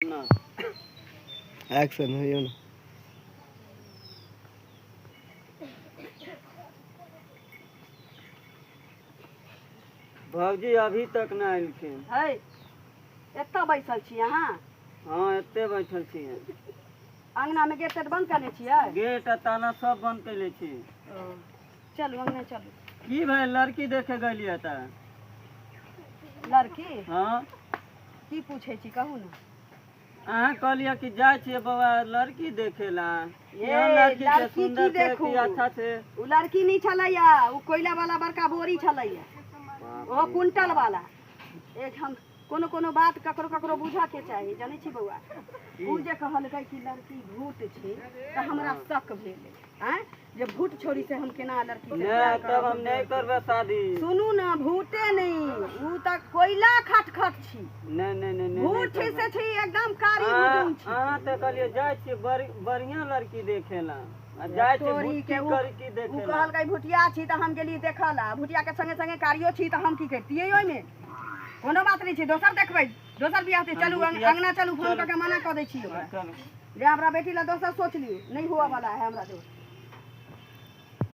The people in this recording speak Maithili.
ना। एक्शन होइयौ ने। भौजी अभी तक ना एलखिन। है, एतऽ बैसल छी अहाँ? हाँ, एते बैठल छियै। अङ्गनामे गेट तेट बंद कयने छियै? गेट आ ताला सब बंद कैले छी। ओ, चलू, अङ्गना चलू। की भेल, लड़की देखे गेलियै तऽ? लड़की? हाँ। की पूछै छी, कहू ने। अहाँ कहलियै कि जाइ छियै बाबा लड़की देखे ला। ये, केहन लड़की छै? लड़की की सुन्दर छै देखू? कि अच्छा छै? ओ लड़की नहि छलैया, ओ कोयला वाला बड़का बोरी छलैया, ओहो क्विंटल वाला। एक हम कोनो कोनो बात ककरो ककरो बुझऽ के चाही, जनै छी बौआ? ओ जे कहलकै कि लड़की भूत छै, तऽ हमरा शक भेलै आँय, जे भूत छोड़ी से हम केना लड़की से नहि बियाह तब करब? हम नहि करबै शादी। सुनू ने, भूते नहि, उ तऽ कोयला खटखट छी। नहि नहि नहि नहि। भूत छी से छी, एकदम कारी अहाँ भुजुम छी। अहाँ तऽ कहलियै जाइ छियै बढ़िआँ लड़की देखे ला आ जाइ छियै तोरी भुट्टी के करकी उ देखे ला। कहलकै भुटिया छी, तऽ हम गेली देखऽ ला। भुटिया के संगे संगे कारियो छी, तऽ हम की करितियै ओहिमे? कोनो बात नहि छै, दोसर देखबै, दोसर बियाह हेतै। चलू, अंगना चलू। फोन कऽ के मना कऽ दै छी ओकरा चलू जे हमरा बेटी ला दोसर सोच लियौ, नहि हुअ वाला है हमरा जो।